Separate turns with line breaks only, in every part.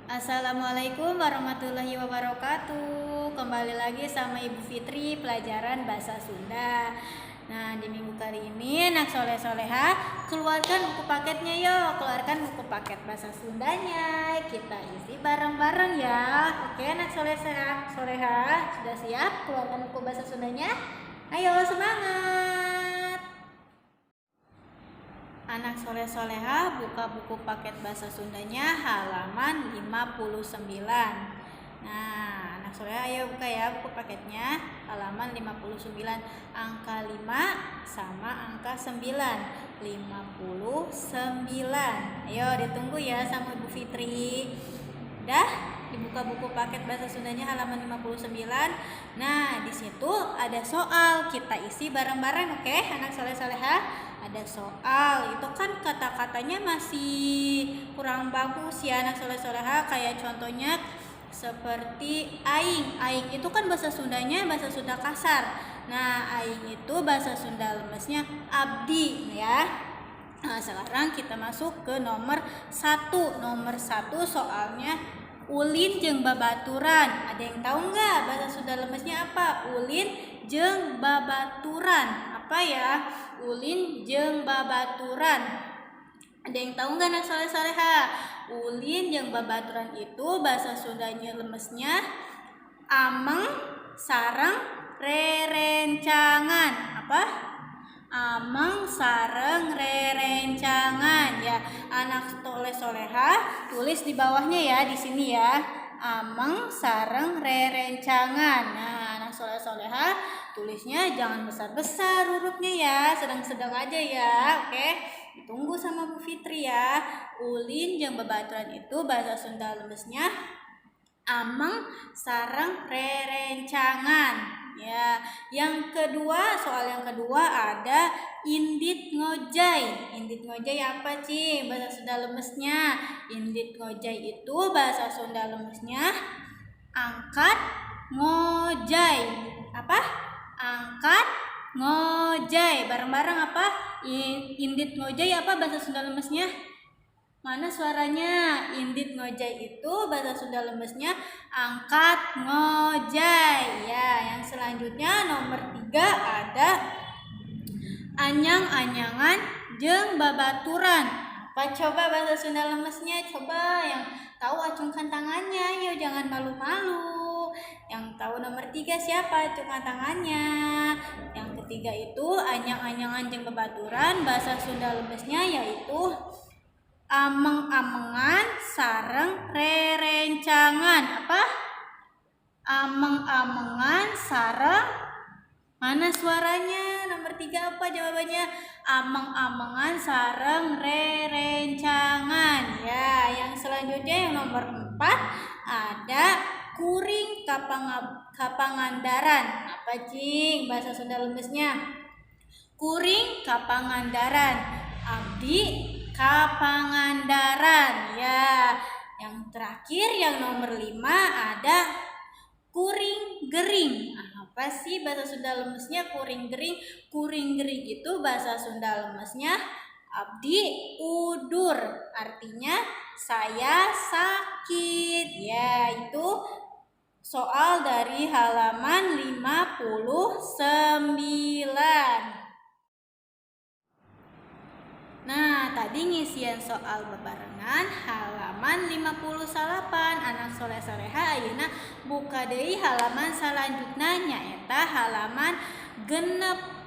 Assalamualaikum warahmatullahi wabarakatuh. Kembali lagi sama Ibu Fitri, pelajaran bahasa Sunda. Nah, di minggu kali ini anak soleh soleha, keluarkan buku paketnya yuk. Keluarkan buku paket bahasa Sundanya. Kita isi bareng-bareng ya. Oke, anak soleh soleha, sudah siap keluarkan buku bahasa Sundanya? Ayo semangat! Anak soleh soleha, buka buku paket bahasa Sundanya halaman 59. Nah, anak soleh, ayo buka ya buku paketnya halaman 59. Angka 5 sama angka 9. 59. Ayo ditunggu ya sama Ibu Fitri. Dah dibuka buku paket bahasa Sundanya halaman 59. Nah, di situ ada soal, kita isi bareng-bareng, oke? Anak soleh soleha, ada soal itu kan kata-katanya masih kurang bagus ya, anak soleh soleha, kayak contohnya seperti aing. Aing itu kan bahasa Sundanya bahasa Sunda kasar. Nah, aing itu bahasa Sunda lemesnya abdi ya. Nah, sekarang kita masuk ke nomor 1. Nomor 1 soalnya ulin jeung babaturan. Ada yang tahu nggak bahasa Sunda lemesnya apa? Ulin jeung babaturan. Apa ya? Ulin jeung babaturan. Ada yang tahu nggak, anak soleh soleha? Ulin jeung babaturan itu bahasa Sundanya lemesnya ameng sareng rerencangan. Apa? Ameng sareng rerencangan ya. Anak soleh soleha, tulis di bawahnya ya, di sini ya. Ameng sareng rerencangan. Nah, anak soleh soleha, tulisnya jangan besar-besar hurufnya ya, sedang-sedang aja ya. Oke, ditunggu sama Bu Fitri ya. Ulin jeung babaturan itu bahasa Sunda lemesnya ameng sareng rerencangan ya. Yang kedua, soal yang kedua ada indit ngojay. Indit ngojay apa sih bahasa Sunda lemesnya? Indit ngojay itu bahasa Sunda lemesnya angkat ngojay. Apa? Angkat ngojay. Bareng-bareng apa? Indit ngojay apa bahasa Sunda lemesnya? Mana suaranya? Indit ngojay itu bahasa Sunda lemesnya angkat ngojay. Ya, yang selanjutnya nomor 3 ada anyang-anyangan jeung babaturan. Apa coba bahasa Sunda lemesnya? Coba yang tahu acungkan tangannya. Yuk, jangan malu-malu. Yang tahu nomor 3 siapa? Acungkan tangannya. Yang ketiga itu anyang-anyangan jeung babaturan, bahasa Sunda lemesnya yaitu ameng-amengan sareng rerencangan. Apa? Ameng-amengan sareng. Mana suaranya? Nomor 3 apa jawabannya? Ameng-amengan sareng rerencangan ya. Yang selanjutnya yang nomor 4 ada kuring ka Pangandaran. Apa cing bahasa Sunda lemesnya? Kuring ka Pangandaran. Abdi ka Pangandaran ya. Yang terakhir yang nomor 5 ada kuring gering. Apa sih bahasa Sunda lemesnya kuring gering? Kuring gering itu bahasa Sunda lemesnya abdi udur, artinya saya sakit ya. Itu soal dari halaman 59. Nah, tadi ngisian soal bebarengan halaman 58. Anak soleh soleha, ayeuna buka deui halaman selanjutnya, nyaeta halaman 60.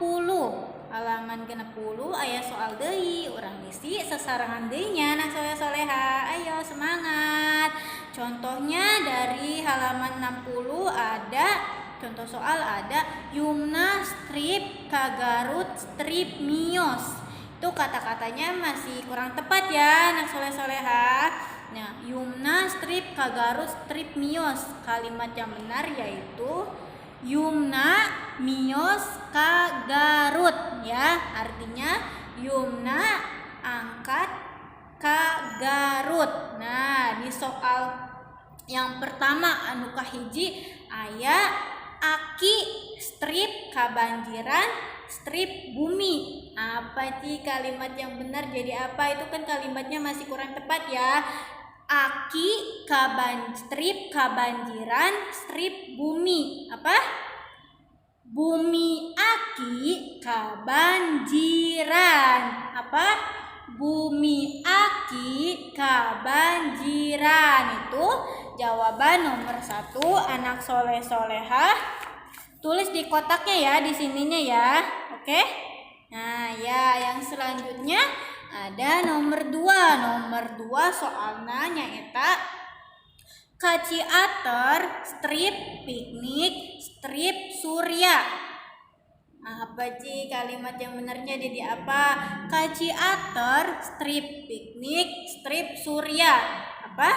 Halaman 60 aya soal deui, urang ngisi sasarengan deui nya, anak soleh soleha. Ayo semangat. Contohnya dari halaman 60 ada contoh soal, ada Yumna strip ka Garut strip mios. Itu kata-katanya masih kurang tepat ya, anak soleh soleha. Nah, Yumna strip ka Garut strip mios, kalimat yang benar yaitu Yumna mios ka Garut ya, artinya Yumna angkat ka Garut. Nah, di soal yang pertama anu kahiji aya aki strip kabanjiran strip bumi. Apa sih kalimat yang benar jadi apa? Itu kan kalimatnya masih kurang tepat ya. Aki kaban strip kabanjiran strip bumi. Apa? Bumi aki kabanjiran. Apa? Bumi aki kabanjiran. Itu jawaban nomor 1 anak soleh solehah. Tulis di kotaknya ya, di sininya ya. Oke? Nah ya, yang selanjutnya ada nomor 2. Nomor 2 soalnya nyaeta ka Ciater strip piknik strip surya. Apa sih kalimat yang benarnya jadi apa? Ka Ciater strip piknik strip surya. Apa?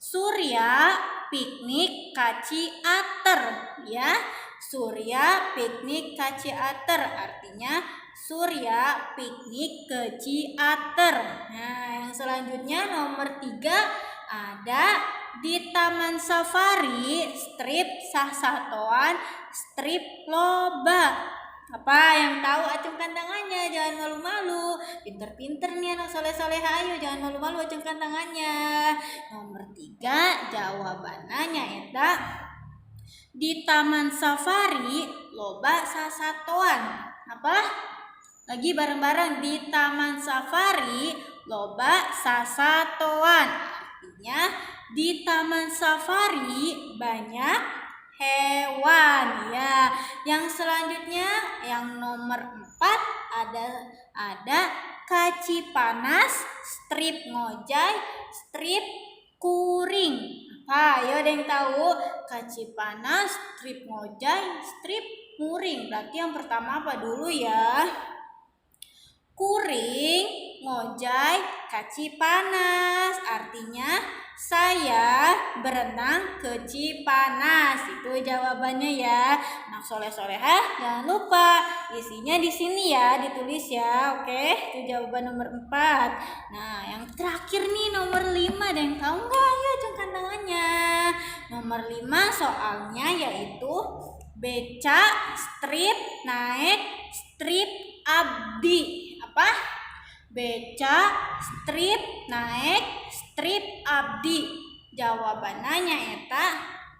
Surya piknik ka Ciater ya. Surya piknik ka Ciater artinya Surya piknik ke Ciater. Nah, yang selanjutnya nomor 3 ada di Taman Safari strip sasatoan strip loba. Apa yang tahu acungkan tangannya, jangan malu-malu. Pinter-pinter nih anak soleh-soleha, ayo jangan malu-malu acungkan tangannya. Nomor 3 jawabannya eta di Taman Safari loba sasatoan. Apa? Lagi bareng-bareng, di Taman Safari loba sasatoan. Artinya di Taman Safari banyak hewan ya. Yang selanjutnya yang nomor 4 ada kaci panas strip ngojay strip kuring. Apa? Ayo ada yang tahu? Kaci panas strip ngojay strip kuring. Berarti yang pertama apa dulu ya? Kuring ngojay kaci panas. Artinya saya berenang ke Cipanas. Itu jawabannya ya. Anak soleh-solehah jangan lupa isinya di sini ya, ditulis ya. Oke, itu jawaban nomor 4. Nah, yang terakhir nih nomor 5, ada yang tahu nggak? Ayo acungkan tangannya. Nomor 5 soalnya yaitu beca strip naek strip abdi. Apa? Beca strip naek strip abdi. Jawabannya eta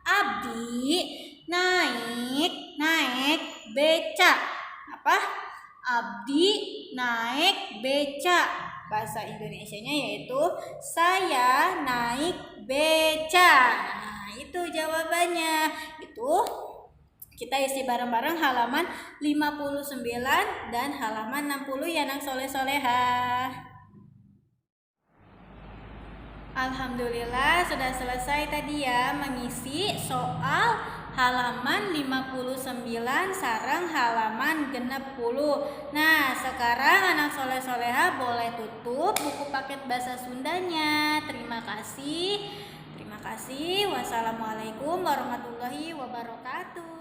abdi naik naek beca. Apa? Abdi naek beca. Bahasa Indonesianya yaitu saya naik beca. Nah, itu jawabannya. Itu kita isi bareng-bareng halaman 59 dan halaman 60 ya anak soleh-soleha. Alhamdulillah sudah selesai tadi ya mengisi soal halaman 59 sareng halaman 60. Nah, sekarang anak soleh-soleha boleh tutup buku paket bahasa Sundanya. Terima kasih. Terima kasih. Wassalamualaikum warahmatullahi wabarakatuh.